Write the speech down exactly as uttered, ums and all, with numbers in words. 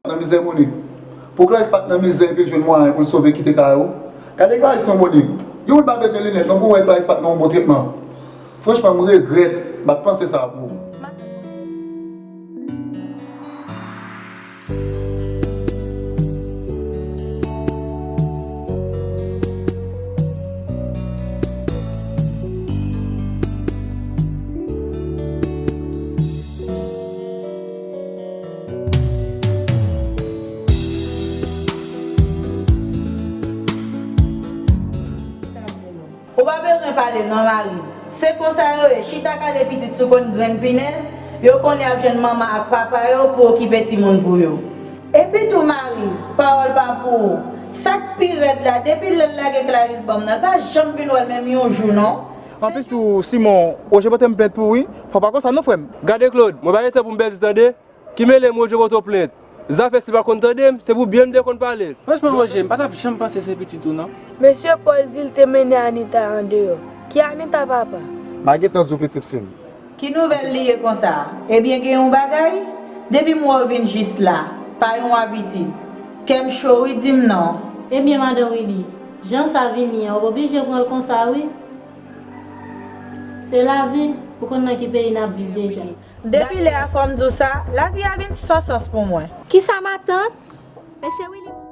Nan mizè Monique. Pou Clarisse pa t nan mizè epi l jwenn mwayen pou l sove kite kay ou. Gade Clarisse non Monique. Yon moun pa bezwen linèt non pou wè Clarisse pa t nan yon bon tretman. Franchman, m regrèt, m pa t panse sa pou ou. Ou pa bezwen pale non Marise. Se konsa yo ye, chita kale pitit sou konn grenn pinèz, yo konnen y ap jwenn manman ak papa yo pou okipe timoun pou yo. Epi tou Marise, pawòl pa pou ou. Sa k pi rèd la, depi lè l lage Clarisse ban m nan, l pa janm vin wè l menm yon jou non. Anplis tou, Simon, Roger pote m plent pou ou wi. Fò pa konsa non frè m. Gade Claude, mwen pa gen tan pou m pèdi tande. Ki mele m Roger pote w plent. Zafè si pa konn tande m, se pou byen m te konn pale. Franchman Roger, m pa t ap janm panse se pitit ou non. Mesye Paul di l te mennen Anita andeyò. Ki Anita papa? M a gentan di w pitit fi m. Ki nouvèl li ye konsa? Ebyen gen yon bagay? Depi m wè w vin jis la, pa yon abitid. Kè m cho wi di m non. Ebyen madan Willy, jan sa vini an, w oblije pran l konsa wi. Se lavi, ou konn nan ki peyi n ap viv deja. Depi lè a fò m di w sa, lavi a vin san sans pou mwen. Kisa matant? Mesye Willy.